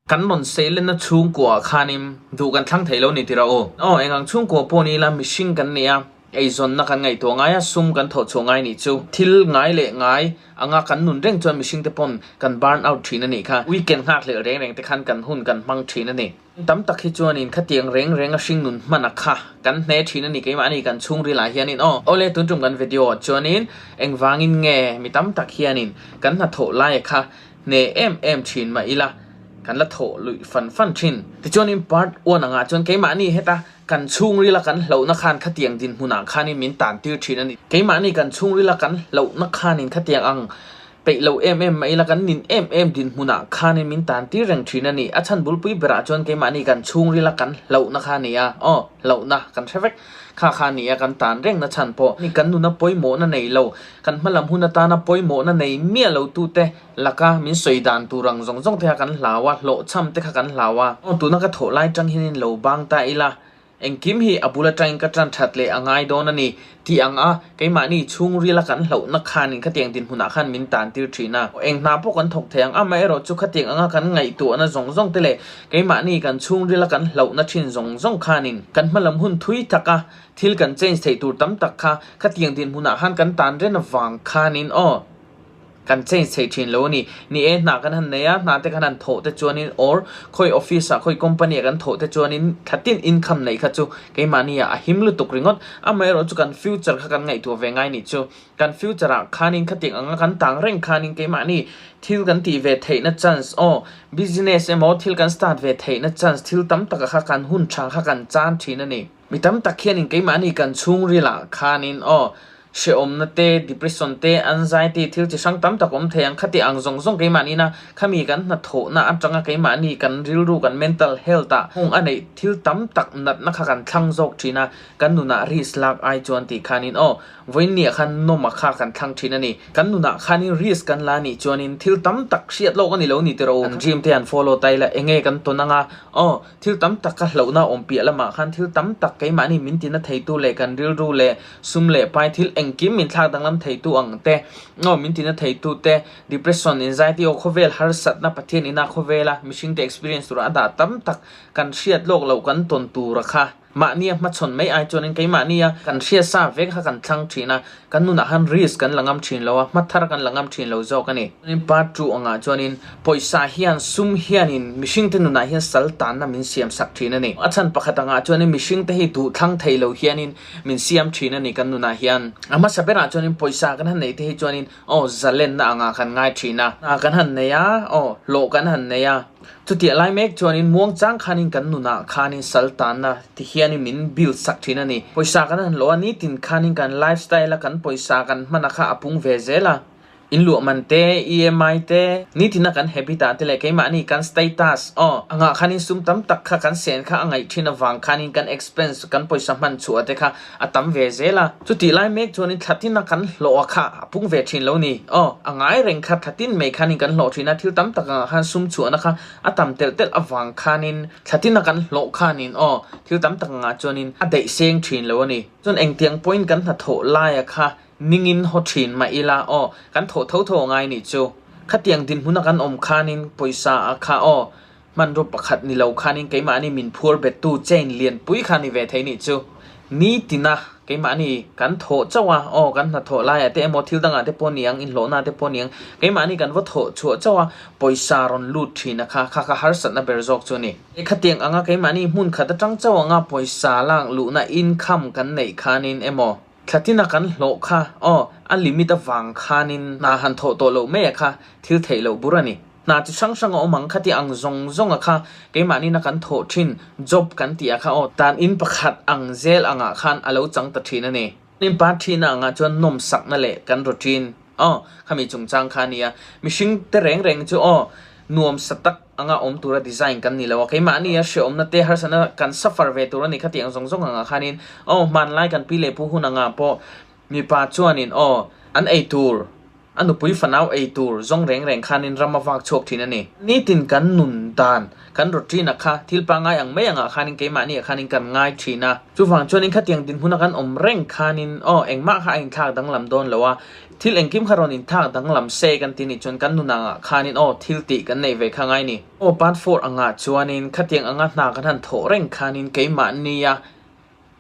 Kan rawn seilenna chhungkua ah khanin duh kan thlang thei lo ni tira aw. Aw, eng ang chhungkua pawh ni ila mihring kan ni a, eizawnna kan ngaihtuah ngai a, sum kan thawh chhuah ngai nih chu. Thil ngai leh ngai anga kan nun reng chuan mihring te pawn kan burn out thin a nih kha. Weekend nghak hlelh reng reng te khan kan hun kan hmang thin a ni. Tam tak hi chuanin khatiang reng reng a hring nun hman a kha kan hne thin a ni keimahni kan chhungril ah hianin aw. Awle tun tum kan video ah chuanin engvangin nge mi tam tak hianin kan hnathawh lai a kha hne em em thin mah ila kan la thawh luih fan fan thin. Tichuanin part one angah chuan keimahni heta kan chhungrila kan hlauhna khan khatiang dinhmunah khanin min tan tir thin a ni. Keimahni kan chhungrila kan hlauhna khanin khatiang ang peih lo em em mah ila kan nin em em dinhmunah khanin min tan tir reng thin a ni. A chhan bulpui berah chuan keimahni kan chhungrila kan hlauhna kha a ni a, aw hlauhna kan hre vek kha kha a ni a kan tan rengna chhan pawh ni kan nuna pawimawhna nei lo Kan hmalam hun atana pawimawhna nei miah lo tute laka min sawi dan tur ang zawng zawng te kha kan hlau a, hlawhchham te kha kan hlau a. Aw tuna ka thawh lai tang hianin lo bang ta ila, engkim hi a bul atangin ka tan that leh a ngai dawn a ni tih ang a, keimahni chhungrila kan hlauhna khanin khatiang dinhmunah khan min tan tir thin a. Eng hna pawh kan thawk thei ang, amaherawh chu khatiang anga kan ngaihtuahna zawng zawng te leh keimahni kan chhungrila kan hlauhna thin zawng zawng khanin kan hmalam hun thui tak a Thil kan change theih tur tam tak kha khatiang dinhmunah khan kan tan ren avang khanin aw kan change thei thin lo a ni. Ni e, hna kan han nei a, hna te kan han thawh te chuanin or khawi office ah khawi company ah kan thawh te chuanin thlatin income neih kha chu keimahni ah a him lutuk ringawt. Amaherawh chu kan future kha kan ngaihtuah ve ngai nih chu. Kan future ah khanin khatiang anga kan tang reng khanin keimahni thil kan tih ve theihna chance aw business emaw thil kan start ve theihna chance thil tam takah kha kan hun tha kha kan chan thin a ni. Mi tam tak hianin keimahni kan chhungrilah khanin aw, hrehawmna te, depression te, anxiety thil chi hrang tam tak awm thei ang khati ang zawng zawng keimahni-na khami kan hnathawhna atanga keimahni kan rilru kan mental health ah hung a neih thil tam tak natna kha kan thlang zawk thin a, kan nunah risk lak ai chuan tih khanin aw, Vawiinniah khan nawma kha kan thlang thin a ni. Kan nunah khanin risk kan la nih chuanin thil tam tak hriat lawk a ni lo ni tiraw. Kan dream te han follow ta ila enge kan tawn anga aw thil tam tak ka hlauhna awm piah lamah khan thil tam tak keimahni min tina theitu leh kan rilru leh sum leh pai thil engkim min thlak danglam theitu ang te aw min tina theitu te depression anxiety aw khawvel harsatna Pathian ina khawvela mihringte experience tura a dah tam tak kan hriat lawk loh kan tawn tura kha Mahnia hmachhawn mai ai chuanin keimahnia kan hria sa vek kha kan thlang thin a, kan nunah khan risk kan la ngam thin lo a, hmathar kan la ngam thin lo zawk a ni. Chuanin part two angah chuanin pawisa hian sum hianin mihringte nunah hian sal tanna min siam sak thin a ni. A chhan pakhat angah chuanin mihringte hi duh thlang thei lo hianin min siam thin a ni kan nunah hian. A hmasa berah chuanin pawisa kan han neih te hi chuanin aw zalenna angah kan ngai thin a, hna kan han nei a, aw hlawh kan han nei a. Chutiah lai mek chuanin muangchang khanin kan nunah khanin sal tanna ti hianin min build sak thin a ni. Pawisa kan han hlawh a, nitin khanin kan lifestyle a kan pawisa kan hman a kha a pung ve zel a. In luah man te, EMI te, nitina kan habit ah te leh keimahni kan status aw angah khanin sum tam tak kha kan sen kha a ngaih thin avang khanin kan expense kan pawisa hman chhuah te kha a tam ve zel a. Chutih lai mek chuanin thlatin a kan hlawh a kha a pung ve thin lo ni. Aw, a ngai reng kha thlatin mai khanin kan hlawh thin a, thil tam tak angah khan sum chhuahna kha a tam telh telh avang khanin thlatin a kan hlawh khanin aw, thil tam tak angah chuanin a daih seng thin lo a ni. Chuan engtiang pawhin kan hnathawh laia kha ningin haw thin mah ila aw, kan thawh tho tho a ngai nih chu. Khatiang dinhmuna kan awm khanin pawisa a kha aw, Hmanraw pakhat ni lo khanin keimahni min phuar bettu chain lianpui kha ni ve thei nih chu. Nitina keimahni kan thawh chauh a, aw kan hnathawh laiah te emaw thil dangah te pawh niang, inhlawhna te pawh niang, keimahni kan va thawh chhuah chauh a, pawisa rawn lut thin a kha, kha kha harsatna ber zawk chu a ni. Khatiang anga keimahni hmun khat atang chauh anga pawisa lak luhna income kan neih khanin emaw, thlatina kan hlawh kha, aw a limit avang khanin hna han thawh tawh loh mai a kha thil theih loh bur a ni. Hna chi hrang hrang a awm ang khati ang zawng zawng a kha keimahni na kan thawh thin job kan tih ah kha aw tan in pakhat ang zel ang ah khan a lo chang ta thin a ni. In pa thin a ang ah chuan nawm sakna leh kan routine aw khami chungchang kha a nia mihring te reng reng chu aw nuam sa tak anga awm tura design kan ni lo a keimahni a hreawmna te harsatna kan suffer ve tur a ni khati ang zawng zawng ang ah khanin aw hmanlai kan pi leh pu hun ang ah pawh mipa chuanin aw an ei tur. A nupui fanau ei tur zawng reng reng khanin ram a vak chhuak thin a ni. Nitin kan nun dan, kan routine a kha thil pangngai ang mai angah khanin keimahni ah khanin kan ngai thin a. Chuvang chuanin khatiang dinhmuna kan awm reng khanin aw engmah kha a inthlak danglam dawn lo a, thil engkim kha rawn inthlak danglam se kan ti nih chuan kan nun angah khanin aw thil tih kan neih ve kha ngai ni. Aw part four angah chuanin khatiang anga hna kan han thawh reng khanin keimahnia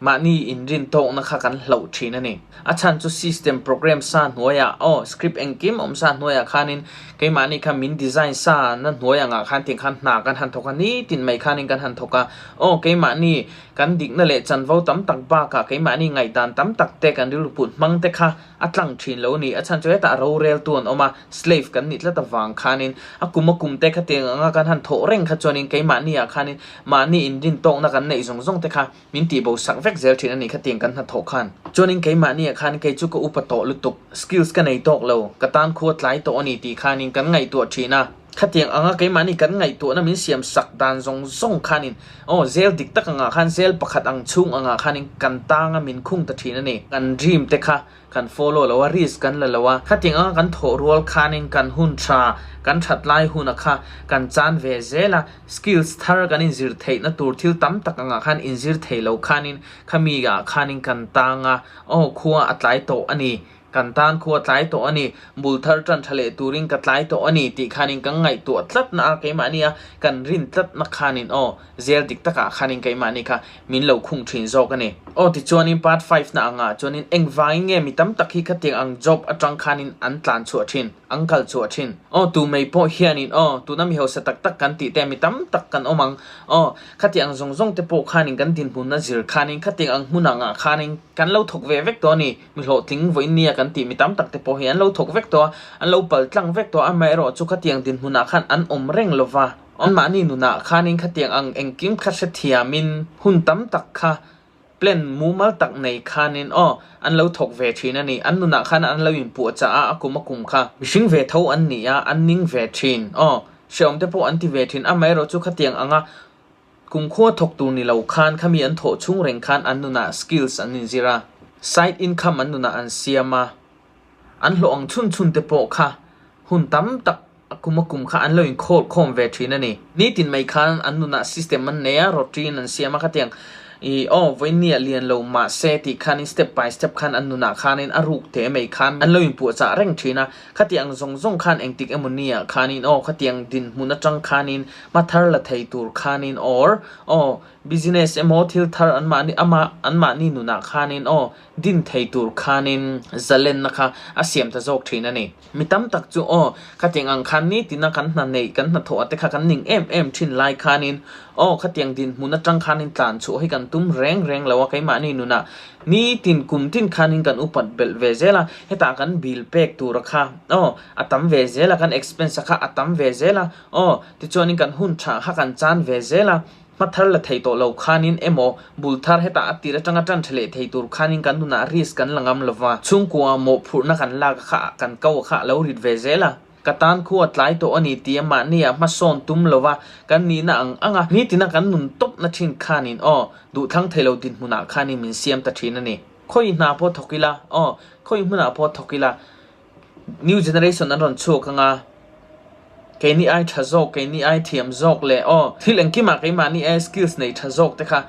Mahni inrin tawkna kha kan hlauh thin a ni. A chhan chu system program sa hnuaiah aw script engkim awm sa hnuaiah khanin keimahni kha min design sa na hnuai angah khan tiang khan hna kan han thawk a, nitin mai khanin kan han thawk a. Aw keimahni kan dikna leh chanvo tam tak bakah keimahni ngaihdan tam tak te kan rilru put hmang te kha a tlang thin lo a ni. A chhan chu hetah roreltu an awm a, slave kan nih tlat avang khanin a kum a kum te kha tiang anga kan han thawh reng kha chuanin keimahni ah khanin mahni inrin tawkna kan neih zawng zawng te kha min tih bo sak vek zel thin a ni kha tiang kan hnathawh khan. Chuanin keimahni ah khan kei chu ka upa tawh lutuk, skills ka nei tawk lo, ka tan khua tlai tawh a ni tih khanin kan ngaihtuah thin a. Khatiang anga keimahni kan ngaihtuahna min siam sak dan zawng zawng khanin aw zel dik tak angah khan zel pakhat ang chhung angah khanin kan tanga min khung ta thin a ni. Kan dream te kha kan follow lo a, risk kan la lo a, khatiang anga kan thawh rual khanin kan hun tha, kan that lai huna kha kan chan ve zel a, skills thar kan inzir theihna tur thil tam tak angah khan inzir thei lo khanin khami ah khanin kan tang a, aw khua a tlai tawh a ni, kan tan khua tlai tawh a ni, bul thar tan tha leh turin ka tlai tawh a ni tih khanin kan ngaihtuah tlatna a keimahni a kan rin tlatna khanin aw zel dik takah khanin keimahni kha min lo khung thin zawk a ni. Aw tichuanin part five na angah chuanin engvangin nge mi tam tak hi khatiang ang job atang khanin an tlan chhuah thin, an kal chhuah thin. Aw tu mai pawh hianin aw tuna mi hausa tak tak kan tih te mi tam tak kan awm ang. Aw khatiang ang zawng zawng te pawh khanin kan dinhmunna zir khanin khatiang ang hmun angah khanin kan lo thawk ve vek tawh a ni. Mi hlawhtling vawiin nia kan tih mi tam tak te pawh hi an lo thawk vek tawh a, an lo pal tlang vek tawh a, amaherawh chu khatiang dinhmunah khan an awm reng lova. Anmahni nunah khanin khatiang ang engkim kha hrethiamin hun tam tak kha plan mumal tak nei khanin aw an lo thawk ve thin a ni. An nunah khan an lo inpuahchah a, a kum a kum kha mihring ve tho an ni a, an ning ve thin aw hrehawm te pawh an ti ve thin. Amaherawh chu khatiang anga kumkhua thawk tur ni lo khan khami an thawh chhung reng khan an nunah skills an inzir a, side income an nunah an siam a, an hlawh ang chhun chhun te pawh kha hun tam tak A kum a kum kha an lo inkhawl khawm ve thin a ni. Nitin mai khan an nunah system an nei a, routine an siam a khatiang i aw vawinia lian lo mahse tih khanin step by step khan an nunah khanin a ruk te mai khan an lo inpuahchah reng thin a. Khatiang zawng zawng khan engtik emaw nia khanin aw khatiang dinhmun atang khanin hma thar la thei tur khanin or aw business emaw thil thar anmahni ama anmahni nunah khanin aw din thei tur khanin zalenna kha a siam ta zawk thin a ni. Mi tam tak chu aw, khatiang ang khan nitina kan hna neih, kan hnathawh ah te kha kan ning em em thin lai khanin aw, khatiang dinhmun atang khanin tlan chhuah hi kan tum reng reng lo a, keimahni nunah nitin kum tin khanin kan upat belh ve zel a, hetah kan bill pek tura kha aw, a tam ve zel a, kan expense a kha a tam ve zel a, aw, tichuanin kan hun tha kha kan chan ve zel a. Hma thar la thei tawh lo khanin emaw, bul thar hetah a tir atanga tan tha leh thei tur khanin kan nunah risk kan la ngam lova, chhungkua mawhphurhna kan lak a kha kan ko a kha a lo rit ve zel a. Ka tan khu a tlai tawh a ni tia mahni ah hmasawn tum lova kan nihna ang ang a, nitina kan nun tawpna thin khanin aw, duhthlang thei lo dinhmunah khanin min siam ta thin a ni. Khawi hna pawh thawk ila, aw, khawi hmunah pawh thawk ila, New generation an rawn chhuak anga keini ai tha zawk, keini ai thiam zawk leh aw thil engkimah keimahni ai skills nei tha zawk te kha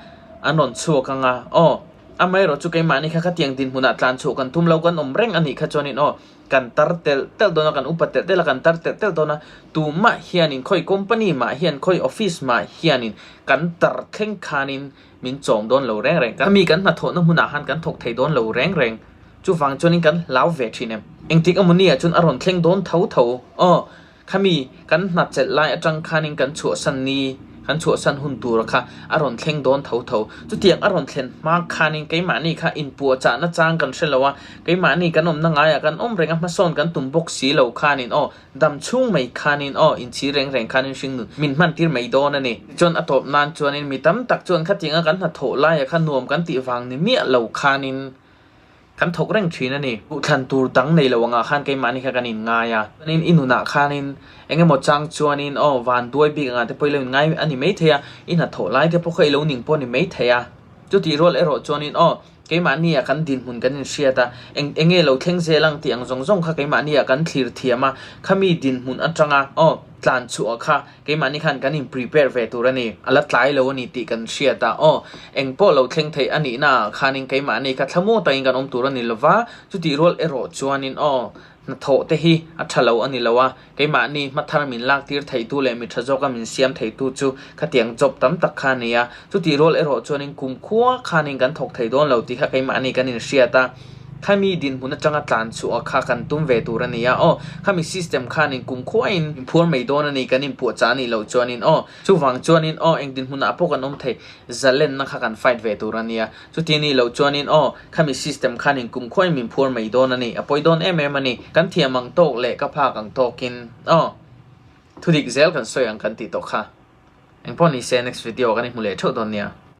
an rawn chhuak anga aw amaherawh chu keimahni kha khatiang dinhmunah tlan chhuah kan tum lo kan awm reng a nih kha chuanin aw kan tar telh telh dawn a kan upa telh telh a kan tar telh telh dawn a tumah hianin khawi company mah hian khawi office mah hianin kan tar thleng khanin min chawm dawn lo reng reng khami kan hnathawhna hmunah khan kan thawk thei dawn lo reng reng. Chuvang chuanin kan hlau ve thin em? Engtik emaw ni ah chuan a rawn thleng dawn tho tho. Aw, khami kan hna chelh lai atang khanin kan chhuahsan ni, kan chhuahsan hun tura kha a rawn thleng dawn tho tho. Chutiang a rawn thlen hma khanin keimahni kha inpuahchahna chang kan hre lo a, keimahni kan awmna ngaiah kan awm reng a, hmasawn kan tum bawk si lo khanin aw, dam chhung mai khanin aw, inchhir reng reng khanin hringnun min hman tir mai dawn a ni. Tichuan a tawp nan chuanin mi tam tak chuan khatianga kan hnathawh laia kha nuam kan tih vang ni miah lo khanin, Kan thawk reng thin a ni. Duhthlan tur dang nei lo angah khan keimahni kha kan inngai a. Chuanin i nunah khanin eng emaw chang chuanin aw van duai bik angah te pawh i lo inngai a ni maithei a, i hnathawh lai te pawh kha i lo ning pawh a ni maithei a. Chutih rual erawh chuanin aw, keimahnia kan dinhmun kan inhriat a, eng enge lo thleng zel ang tih ang zawng zawng kha keimahnia kan thlir thiam a, khami dinhmun atanga aw, tlan chhuah kha keimahni khan kan in prepare ve tur a ni, a la tlai lo a ni tih kan hriat a, aw, eng pawh lo thleng theih a nihna ah khanin keimahni kha thlamuang takin kan awm tur a ni lova, chutih rual erawh chuanin aw, hnathawh te hi a tha lo a ni lo a, keimahni hma thar min lak tir theitu leh mi tha zawka min siam theitu chu khatiang job tam tak kha a ni a, chutih rual erawh chuanin kumkhua khanin kan thawk thei dawn lo tih kha keimahni kan inhriat a, khami dinhmun atanga tlan chhuah kha kan tum ve tur a ni a, aw khami system khanin kumkhuain min phuar mai dawn a ni kan inpuahchah a nih loh chuanin aw chuvang chuanin aw eng dinhmunah pawh kan awm thei zalenna kha kan fight ve tur a ni a. Chuti nih loh chuanin aw, khami system khanin kumkhuain min phuar mai dawn a ni, a pawi dawn em em a ni. Kan thiam ang tawk leh ka phak ang tawkin aw, thudik zel kan sawi ang kan tih tawh kha. Engpawh ni se next video kan inhmu leh theuh dawn nia.